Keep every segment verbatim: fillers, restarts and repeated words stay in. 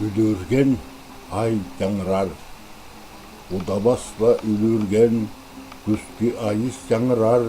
Үлюрген ай яңарар. Удабасла үлюрген күски айыс яңарар.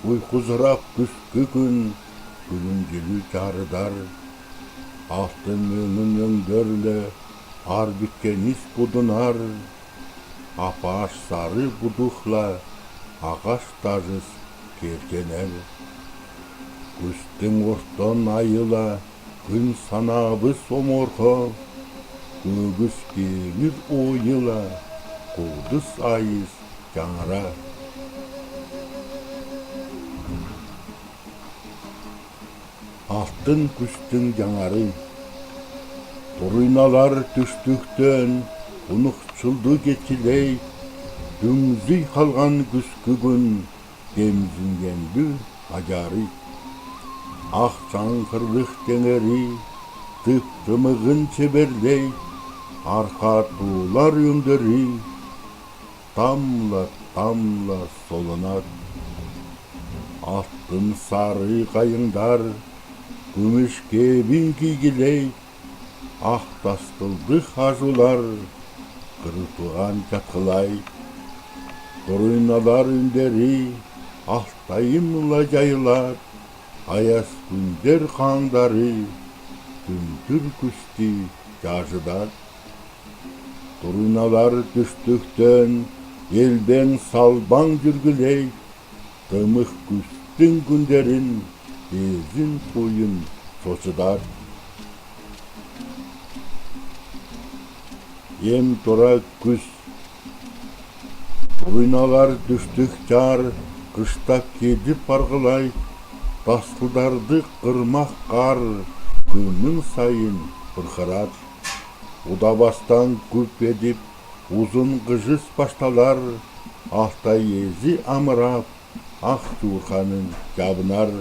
Уйхусырап күски күн күлүмжилүү чарыдар. Алтын мөңүн өңдерле аар биткенис будунар. Апааш сары будухла ағаш тажыс керкенер. Күстің ортон айыла күн санабыс оморхо, көгүс кеңир ойыла, кулдыс айыс яңара. Алтын күстің яңары. Туруйналар түштүктен унухчулду кетчилей, дүңзий халған күски күн кемзингенлүү ажарый. Ах чаңхырлых теңери тып-тымығын чеберлей, арха туулар өңдери тамла-тамла солынар. Алтын сары қайыңдар күміс кебин кийгилей, ах тастылдых ажулар кырытылған чатхылай. Туруйналар үндери алтайымла жайылар, аяс күндер хаңдары түнтүр күсти чажыдар. Туруйналар түштүктен элбең салбаң жүргилей, тымых күстің күндерин эзин-куйын чочыдар. Ем тура күс. Туруйналар түштүк чаар кыштап кедип парғылай, тасхылдарды қырмах қар күннің сайын пырхырар. Удабастаң күп эдип, узун хыжыс башталар, Алтай эзи амырап, ах чуурханын чабынар.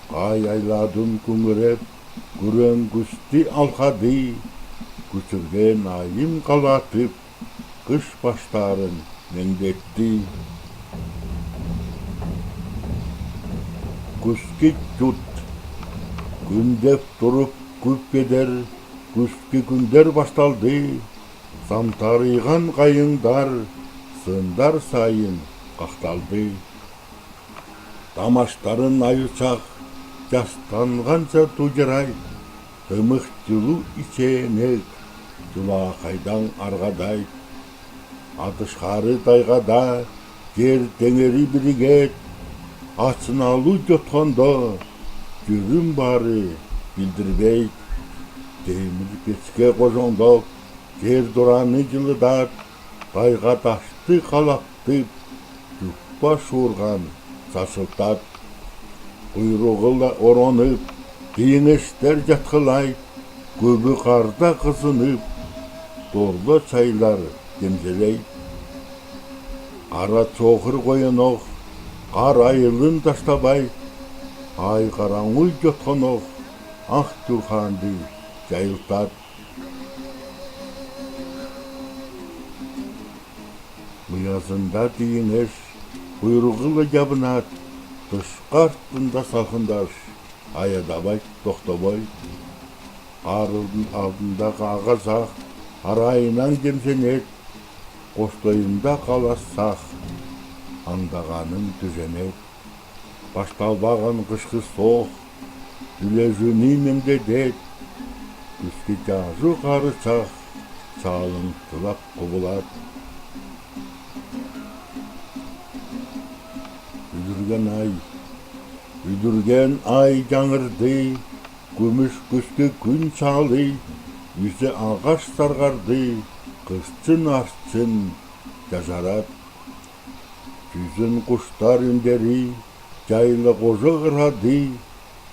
Қай айладын күңиреп, күрең күсти алхадый, күчирген айым халатып, кыш баштарын меңдеттий. Күски чут. Күндеп туруп күп эдер күски күндер башталды, самтарыйған қайыңдар сындар сайын хахталды. Тамаштарын аючах частанғанша тужырай, тымых чулу ичеенек чулаа хайдаң арғадай. Адышхары тайғада чер теңери биригет, ачыналу чотхондо чүрүм бары билдирбейт. Темир печке хожоңдоп, чер тураны чылыдат, тайға ташты халаптып, чуппа шуурған сашылтат. Куйруғыла оронып, киңештер чатхылай, кубы қарда хызынып, торлы чайлар кемзелей. Ара чоохыр хойонох хар айылын таштабай, ай қараңуй чотхонох ах чуурханды чайылтат. Мыйазында тииңеш куйруғыла чабынат, тышқа артында салхындаш, аядабай, тохтобой. Хар алдындағы ағазах арайынаң кемзенет, хостойында халассах аңдағанын тӱзенет. Башталбаған хышхы соох үлежүні меңдедет, күски чажу харычах чалың чылап хубылат. Үлюрген ай. Үлюрген ай чаңырды, күмүш күски күн чаалый, үзе ағаш сарғарды, хырчын-арчын чажарат. Чүзен хустар үндери чайла хожо ырады,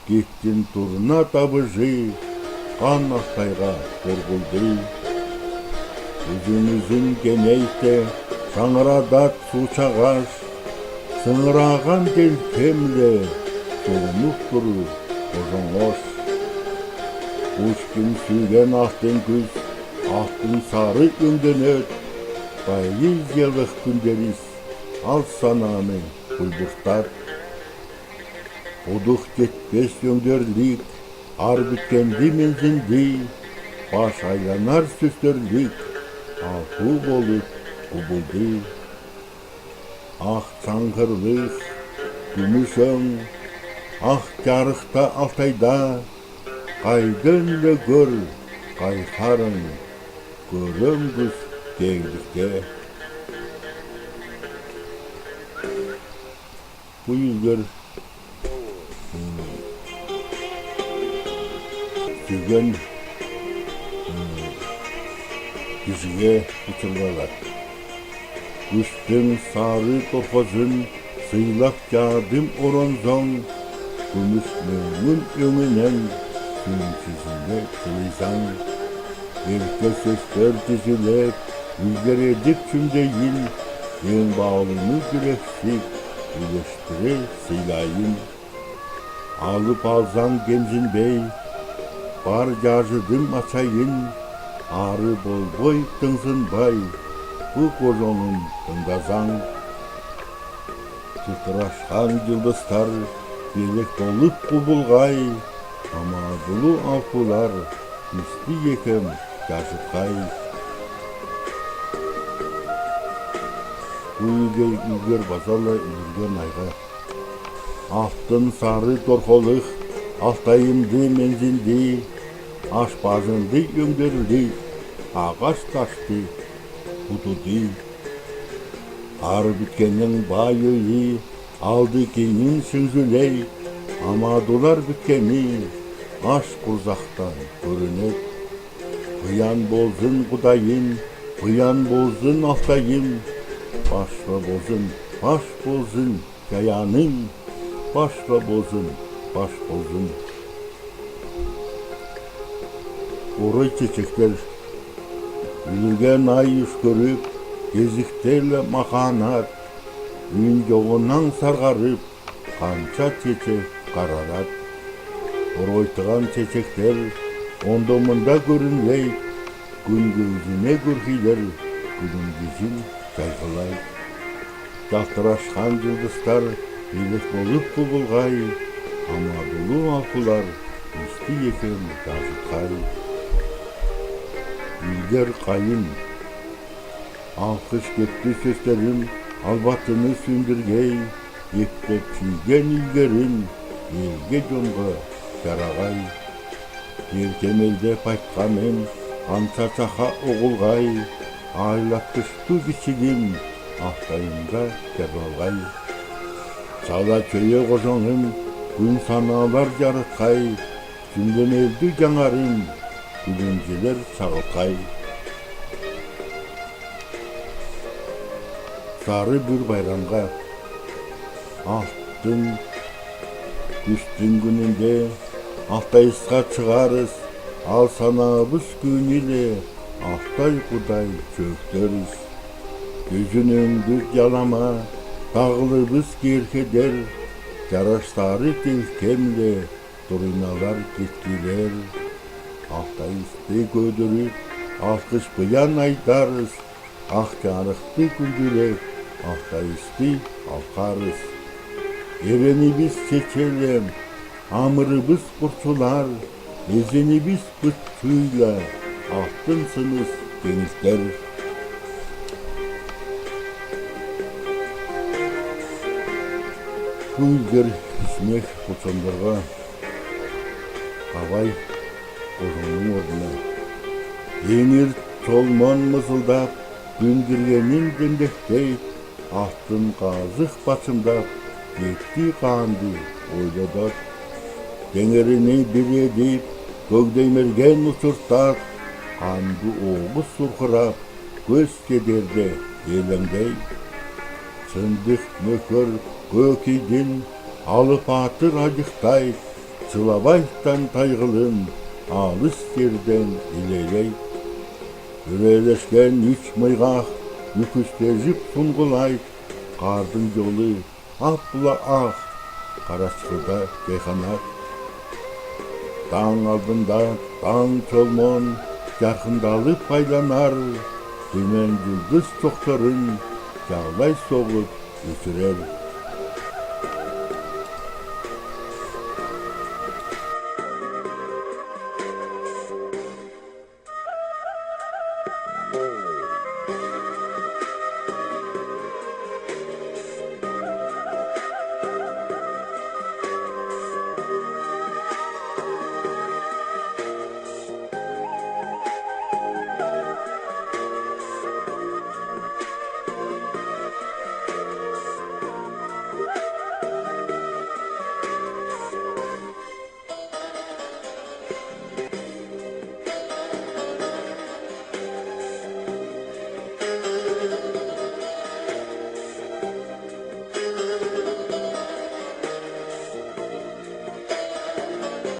киттин турна табыжы хан Алтайға торғылды. Үзүн-үзүн кенейте шаңрадат суу чағаш, сыңырааған делкемле суунуп туру хожоңош. Пушкин сүйген алтын күс алтын сары өңденет, поэзиялых күндерис ал сананы буйбуртад. Будух четпес өңдерлиг, ар биткенди мензинди, баш айланар сөстерлиг, алху болып кубулди. Ах чаңхырлых, күмүш өң, ах чарыхта Алтайда, кайдан ле көр, кайхарың, көрем куз кегликте. Бу үүлдер, м, сүйген, м, кижиге учурлалат. Кустың сары торхозун сыйлап чадым орон соң, күмүш мөңгүн өңүнен сүмсүзүнде сыйлыйсаң. Эрке сөстер түзүлеп, үүлдер эдип чүмдейин, эң баалыны килексип, үлестире сыйлайын. Алып алсаң кемзинбей, бар чажыдым ачайын, ары болбой тыңсынбай, бу кожоңун тыңдасаң. Чылтырашкан чылдыстар белек болып кубулгай, амадулу алхулар исти экем чажыткай. Бу үүлдер, үүлдер база ла Үүлген айга. Алтын сары торхолых Алтайымды мензинди, аш-бажынды өңдерлик, агаш-ташты будуди. Ар биткеннең бай ой, алды киңин шеңзүлей, амадулар биткени аш курсактан көрүнер. Буян болзын Кудайым, буян болзын Алтайым, башла болзын, баш болзын чаяның, башла болзын, баш болзын. Орой чечектер. Үүлген ай үшкүрүп, кезикте ле маханат, үн чоғыннаң сарғарып, ханча чечек карарат. Оройтуған чечектер оңдомында көрүнлей, күн күүзине көрхилер, күлүмдизин чайхылай. Чалтырашкан чылдыстар белек болып кубулгай, амадулу алхулар исти экем чажыткай. Үүлдер кайын. Алхыш кепти сөстерим албатыны сүндиргей, эптеп чийген үүлдерим элге-чонға чарағай. Эр кемелдеп айткам мен, анса чаха оғылғай, айлаттышту кичигим Алтайымда чарлалғай. Сала чөйе кожоңым күн саналар чарытхай, сүмдемелди чаңарым күлүмҗелер чагылтхай. Сары Бүр байрамға. Алтын кӱстің күүнінде Алтайысха чығарыс, ал санаабыс күүнү ле Алтай Кудай чөктеріс. Кӱзін өөңдүр ялама, тағлыбыс керхедер, чараштары телкем ле турыналар киткилер. Алтайысты кӧдіріп, алғыс пыян айтарыс, ах чарыхты кӱндүлеп, Алтайысты алхарыс. Эренібіс чечелем, амырыбыс курчулар, эзенібіс пыт чуйла, алтын сыныс кеңістер. Куйгыр исмех кутсандырға. Авай кожаңның орнына. Эңір чолмон мызылдап, кӱн кіргенін демдектей, алтын қазых пачымдап, етті қанды ойладар. Теңіріні пір едіп, көгдей мерген учуртар, қанды оғыс сурхырап, көс кедерде елеңдей. Сындых мөкір көк идін алып атыр аҷыхтай, чылабайтан тайғылын алыс терден илейлей. Үрелешкен үш мыйғах үкістежіп суңғылай, қардың жолы апла ах, қарасхыда кайханар. Таң алдында таң чолмон чархындалып айланар, түмен юлдыз чоохтарын чағлай соғып өсірер.